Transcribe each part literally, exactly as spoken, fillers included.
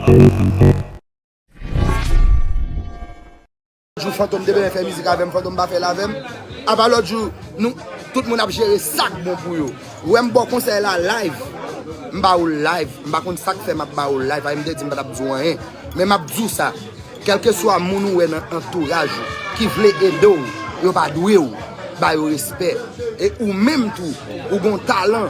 Jou Fantom te bezwen fè mizik avè m, Fantom pa fè l avè m. Apa lòt jou, nou, tout moun ap jere sa k bon pou yo. Ou wè m ba w konsèy la live. M ba ou l live. M pa konn sa k fè m ap ba ou l live. Ay, m te di m pa t ap di w anyen. Men m ap di w sa. Kèlkeswa moun ou wè nan antouraj ou ki vle ede w, yo pa dwe w. Ba yo respè. E ou menm tou, ou gon talan.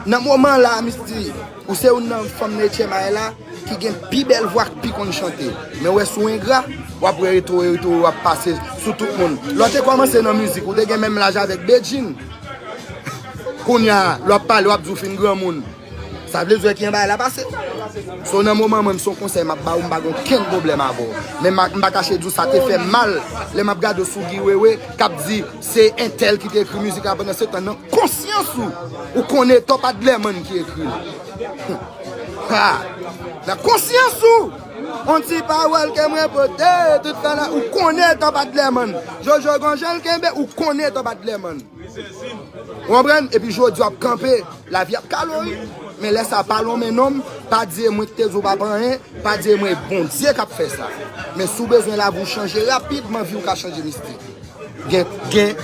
Nan moman la, Misty, ou se youn nan fanm H M I la ki gen pi bèl vwa, k pi konn chante. Men w wè si w engra, w ap wè retwo, retwo, w ap pase sou tout moun. Lè w te kòmanse nan mizik, ou te gen menm laj avèk Bedjine. Kounye a, lè w ap pale, w ap di w fin granmoun. Sa vle di w wè kijan bagay la pase. So, nan moman mwen, m se yon konsèy m ap ba ou, m pa gen okenn pwoblèm avè w. Men m a- m pa kache di w sa te fè m mal lè m ap gade w sou Guy Wewe k ap di se entèl ki te ekri mizik la, pandan se tan nan konsyans ou, ou konnen Top Adlerman ki ekri l. Ha! Nan konsyans ou! On ti pawòl ke mwen pote, tout fè la, ou konnen Top Adlerman. Jojo gon jan l kenbe, ou konnen Top Adlerman. Ou konprann? Epi jodi w ap kanpe, lavi ap kale w, wi. Men lè sa pa lonmen non m, pa di e mwen ki te di w pa pa anyen, pa di e mwen e Bondye k ap fè sa. Men si w bezwen lavi w chanje rapidman, vi w ka chanje, Misty. Gen, gen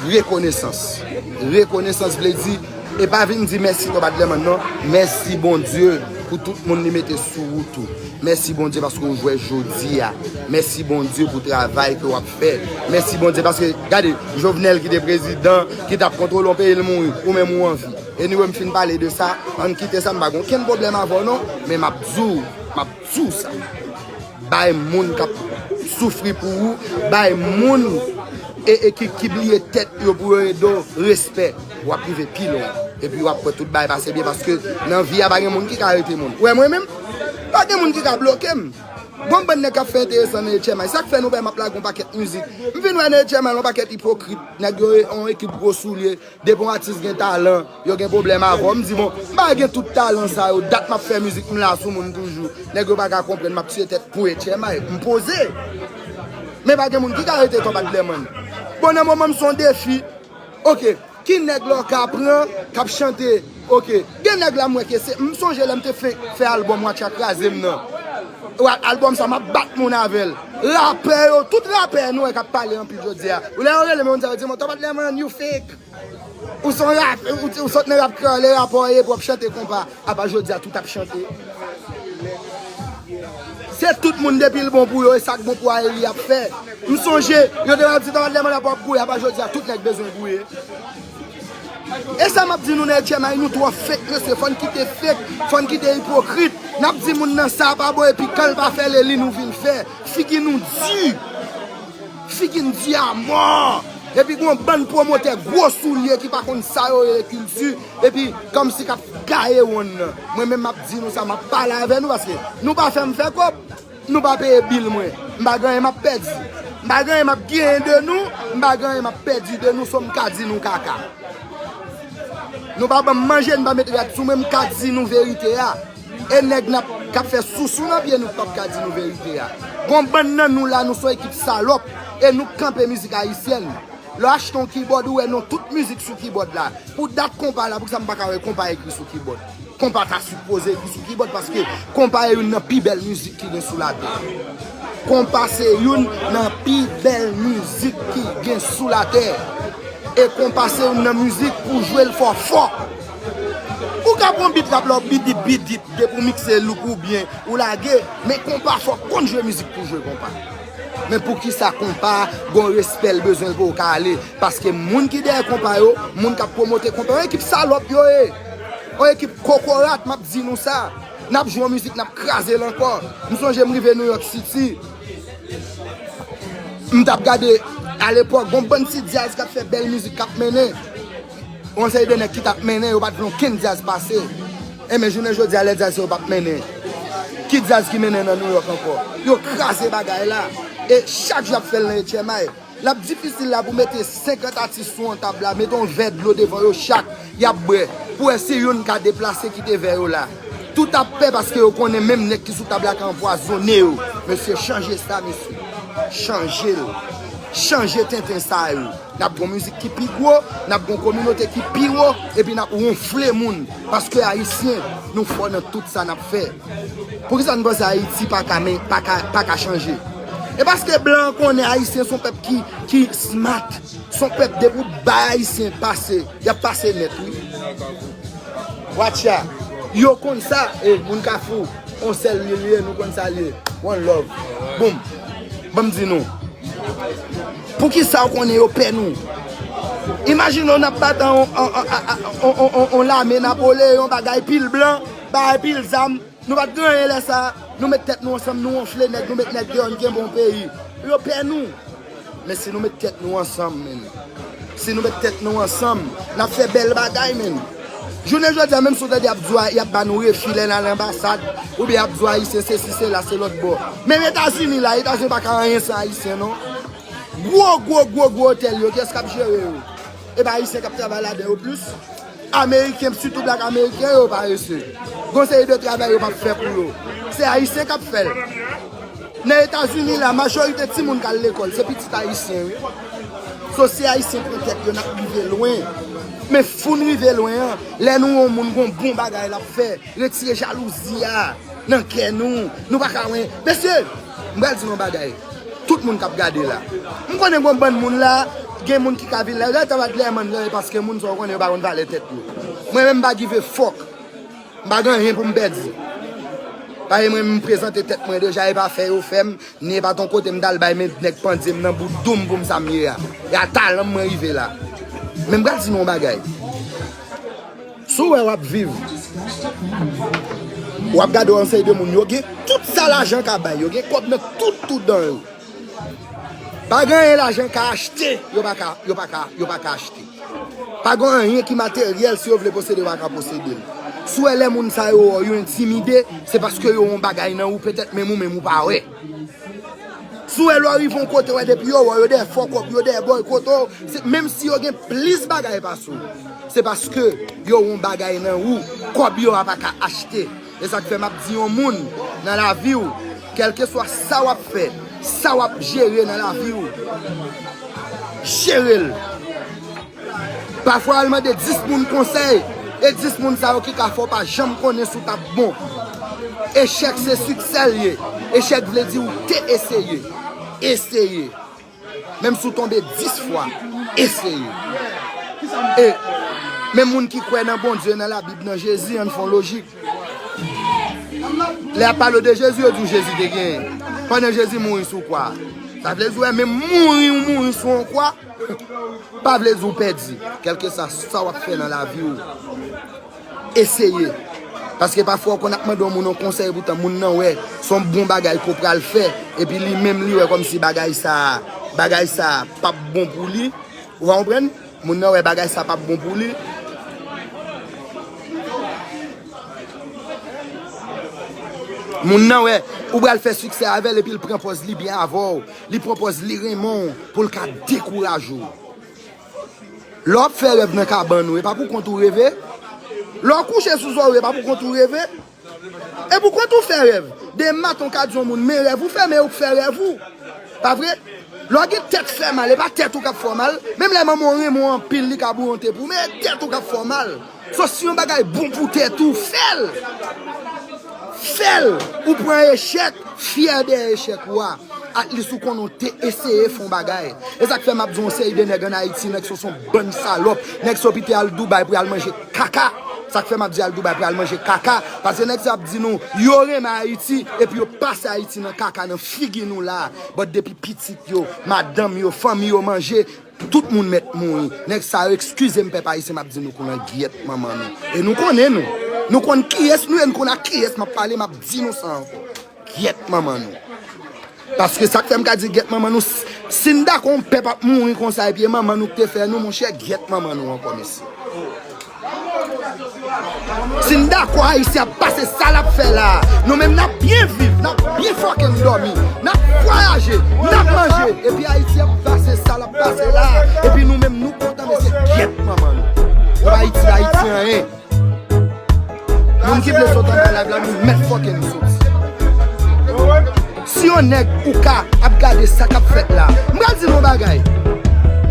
rekonesans. Rekonesans vle di, e pa vin di mèsi Top Adlerman non, mèsi Bondye pou tout moun li mete sou wout ou. Mèsi Bondye paske w jwè jodi a. Mèsi Bondye pou travay ke w ap fè. Mèsi Bondye paske, gade, Jovenel ki te prezidan, ki t ap kontwole yon peyi, l mouri, ou menm ou anvi. Anyway, m fin pale de sa, ann kite sa, m pa gen okenn pwoblèm avè w non, men m ap di w, m ap di w sa. Bay moun k ap soufri pou ou, bay moun e, e ki, ki bliye tèt yo pou yo ede w, respè. W ap rive pi lwen. Epi w ap wè tout bagay pase byen paske nan vi a pa gen moun ki ka rete moun. Ou wè mwen menm, pa gen moun ki ka bloke m. Gon bann nèg k ap fè enteresan nan H M I. Sa k fè nou wè m ap lage yon pakèt mizik. M vin wè nan H M I yon pakèt ipokrit. Nèg yo yon ekip gwo soulye. Depi yon atis gen talan, yo gen pwoblèm avè w. M di, bon, m pa gen tout talan sa yo. Dat m ap fè mizik, m la sou moun toujou. Nèg yo pa ka konprann, m ap tiye tèt pou H M I. M poze. Men pa gen moun ki ka rete Top Adlerman. Bon, nan moman m se yon defi. Oke, ki nèg la w ka pran, k ap chante? Oke, gen nèg la m wè ke se, m sonje lè m te fenk fè albòm Watcha Kraze m nan. Wa- Albòm sa, m ap bat moun avè l. Rapè yo, tout rapè nou wè k ap pale anpil jodi a. Ou lè yo rele m, yo di, yo di, "Bon, Top Adlerman, you fake." Ou se yon rap, ou, ou sot nan rap kreyòl, e rapè w ye pou w ap chante konpa. Apa jodi a, tout ap chante. Se tout moun depi l bon pou yo, e sa k bon pou Aeli ap fè. M sonje, yo te ap di, "Top Adlerman ap ap gouye," apa jodi a, tout nèg bezwen gouye. E sa m ap di nou nan H M I, nou twò fake, mesye, fò n kite fake, fò n kite ipokrit. N ap di moun nan sa pa bon, epi kan l pa fè l, e li nou vin fè. Figi nou di. Figi n di amò. Epi gon bann pwomotè gwo soulye ki pa konn sa yo rele kilti, epi kòmsi k ap gaye wonn nan. Mwen menm m ap di nou sa, m ap pale avè nou paske nou pa fè m fè kòb, nou pa peye bil mwen. M pa gen anyen m ap pèdi. M pa gen anyen m ap genyen de nou, m pa gen anyen m ap pèdi de nou, so m ka di nou kaka. Nou pa ban m manje, nou pa met rad sou mwen, m ka di nou verite a. E nèg n ap, k ap fè sousou nan pye nou k p ap ka di nou verite a. Gon bann nan nou la, nou se yon ekip salòp. E nou k kanpe mizik ayisyèn. Lè w achte yon kibòd, ou wè non tout mizik sou kibòd la. Pou dat konpa la, poukisa m pa ka wè konpa ekri sou kibòd? Konpa ta sipoze ekri sou kibòd paske konpa e youn nan pi bèl mizik ki gen sou latè. Konpa se youn nan pi bèl mizik ki gen sou latè. E konpa se youn nan mizik pou jwe l fò fò. Ou ka pran bit rap la, bidip, bidip, depi w mikse louk ou byen, ou lage, men konpa fò konn jwe mizik pou jwe konpa. Men poukisa konpa gon respè l bezwen pou w ka ale? Paske moun ki dèyè konpa yo, moun k ap pwomote konpa yo, ekip salòp yo ye. Yon ekip kokorat, m ap di nou sa. N ap jwe yon mizik, n ap kraze l ankò. M sonje m rive New York City. M t ap gade, alepòk, gon bann ti djaz k ap fè bèl mizik k ap mennen. Yon seri de nèg ki t ap mennen, yo pa t vle okenn djaz pase. Enben, jounen jodi a, lè djaz yo p ap mennen, ki djaz ki mennen nan New York ankò? Yo kraze bagay la. E chak jou y ap fè l nan H M I. L ap difisil la pou mete senkant atis sou yon tab la, mete yon vè dlo devan yo chak, y ap bwè, pou wè si youn ka deplase kite vè yo la. Tout ap pè paske yo konnen menm nèg ki sou tab la ka anpwazonnen yo. Mesye, chanje sa, mesye. Chanje l. Chanje tenten sa yo. N ap gon mizik ki pi gwo, n ap gon kominote ki pi wo, epi n ap wonfle moun. Paske Ayisyen, nou fò nan tout sa n ap fè. Poukisa n panse Ayiti pa ka, men, pa ka, pa ka chanje? E paske blan konnen Ayisyen se yon pèp ki, ki smart. Se yon pèp depi w bay Ayisyen pase, y ap pase nèt, wi. Watcha, yo konn sa, e moun Kafou, on sèl li ye, nou konn sa li ye. One love. Boom. Ban m di nou. Poukisa w konnen yo pè nou? Imajine w n ap bat an on, an, an, an, an, an, an, an lame Napoleyon, bagay pil blan, bagay pil zam. Nou pa t gen anyen lè sa a. Nou met tèt nou ansanm, nou wonfle nèg, nou met nèg deyò, n gen bon peyi. Yo pè nou. Men si nou met tèt nou ansanm, men. Si nou met tèt nou ansanm, n ap fè bèl bagay, men. Jounen jodi a, menm si w tande y ap di w, y ap ba nou refi lè n al anbasad, oubyen y ap di w Ayisyen sesi, sela, se lòt bò. Menm Etazini la, Etazini pa ka anyen san Ayisyen, non. Gwo, gwo, gwo, gwo otèl yo, kiyès k ap jere yo? E pa Ayisyen k ap travay ladan yo plis? Ameriken, sitou blak ameriken yo, parese. Gon seri de travay yo p ap fè pou yo. Se Ayisyen k ap fè l. Nan Etazini la, majorite timoun k al lekòl, se pitit Ayisyen, wi. So, si Ayisyen pran tèt yo, n ap rive lwen. Men fò n rive lwen an, lè nou wè yon moun gon bon bagay l ap fè, retire jalouzi a nan kè nou. Nou pa ka wè. Mesye, m pral di nou yon bagay. Tout moun k ap gade la. M konnen gon bann moun la, gen moun ki ka vin la. Yo ta bat lè mann yo, e paske moun sa yo konnen yo pa konn valè tèt yo. Mwen menm m pa give a fuck. M pa gen anyen pou m pèdi. Paske mwen m prezante tèt mwen deja, e pa fè yo fè m, ni e pa t yon kote m t al bay men nèg pandye m nan boudoum pou m sa m ye a. E a talan m mwen rive la. Men m pral di nou yon bagay. Si w wè w ap viv, w ap gade yon seri de moun, yo gen tout sa lajan ka bay, yo gen kòb nan tout, tout dan yo. Pa gen anyen lajan ka achte, yo pa ka, yo pa ka, yo pa ka achte. Pa gen anyen ki materyèl, si yo vle posede, yo pa ka posede l. Si w wè lè moun sa yo, yo entimide, se paske yo wè yon bagay nan ou, petèt menm ou menm ou pa wè. Si w wè lè w rive yon kote, w wè depi yo wè w, yo dèyè fò kòb, yo dèyè bòykote w, se, menm si yo gen plis bagay pase w, se paske yo wè yon bagay nan ou, kòb yo a pa ka achte. E sa k fè m ap di yon moun nan lavi w, kèlkeswa sa w ap fè, sa w ap jere nan lavi w, jere l. Pafwa, al mande dis moun konsèy, e dis moun sa yo ki ka fè w pa janm konnen si w t ap bon. Echèk se siksè l ye. Echèk vle di ou te eseye. Eseye. Menm si w tonbe dis fwa, eseye. E menm moun ki kwè nan Bondye, nan Labib, nan Jezi, ann fè yon lojik. Lè y ap pale w de Jezi, yo di w Jezi te genyen. Pandan Jezi mouri sou kwa a. Sa vle di w wè, menm mouri ou mouri sou yon kwa, pa vle di w pèdi. Kèlkeswa sa w ap fè nan lavi w, eseye. Paske pafwa w konn ap mande yon moun yon konsèy, poutan moun nan wè se yon bon bagay ke w pral fè, epi li menm li wè kòmsi bagay sa, bagay sa p ap bon pou li. Ou pa konprann? Moun nan wè bagay sa p ap bon pou li. Moun nan wè ou pral fè siksè avè l epi l pran pòz li byen avè w. Li pran pòz li renmen w pou l ka dekouraje w. Lè w ap fè rèv nan kabann ou, e pa pou kont ou reve. Lè w kouche sou zòrye, e pa pou kont ou reve. E pou kont ou fè rèv. Demen maten w ka di yon moun, men rèv ou fè, men ou k fè rèv ou. Pa vre? Lè w gen tèt fè mal, e pa tèt ou k ap fè w mal. Menm lè manman w renmen w anpil, li ka boure yon te pou ou, men tèt ou k ap fè w mal. So, si yon bagay bon pou tèt ou, fè l. Fè l. Ou pran echèk, fyè dèyè echèk ou a. At least ou konnen w te eseye fè yon bagay. E sa k fè m ap di yon seri de nèg ann Ayiti, nèg sa yo se yon bann salòp. Nèg sa yo pito al Dubai pou y al manje kaka. Sa k fè m ap di al Dubai pou y al manje kaka. Paske nèg sa yo ap di nou, yo renmen Ayiti, epi yo pase Ayiti nan kaka, nan figi nou la. But depi pitit yo, madanm yo, fanmi yo manje, tout moun mèt mouri. Nèg sa yo, eskize m, pèp ayisyen, m ap di nou kounye a, gyèt manman nou. E nou konnen nou. Nou konn kiyès nou ye, nou konn ak kiyès m ap pale, m ap di nou sa ankò. Gyèt manman nou. Paske sa k fè m ka di gyèt manman nou, s-, si n dakò yon pèp ap mouri konsa epi e manman nou k te fè nou, monchè, gyèt manman nou ankò, mesye. Si n dakò Ayisyen ap pase sa l ap fè la a, nou menm n ap byen viv, n ap byen fucking dòmi, n ap vwayaje, n ap manje, epi Ayiti ap pase sa l ap pase la a, epi nou menm nou kontan, mesye, gyèt manman nou. Ou Ayiti, Ayiti anyen. Moun ki vle sot anndan live la, nou mèt fucking soti. Si yo Nèg ou ka ap gade sa k ap fèt la. M pral di nou yon bagay.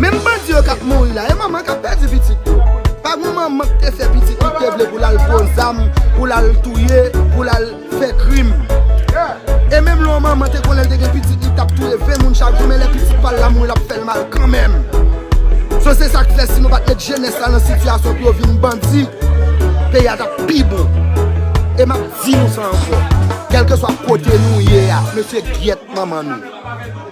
Menm bandi yo k ap mouri la, e manman k ap pèdi pitit yo. Pa gen manman k te fè pitit li te vle pou l al pran zam, pou l al touye, pou l al fè krim. E menm lè yon manman te konnen l te gen pitit, li t ap touye ven moun chak jou, men lè pitit pa l la mouri, l ap fè l mal kanmenm. So se sa k fè si nou pa t met jenès la nan sitiyasyon pou yo vin bandi, peyi a t ap pi bon. E m ap di nou sa ankò. Kèlkeswa kote nou ye a, mesye gyèt manman nou.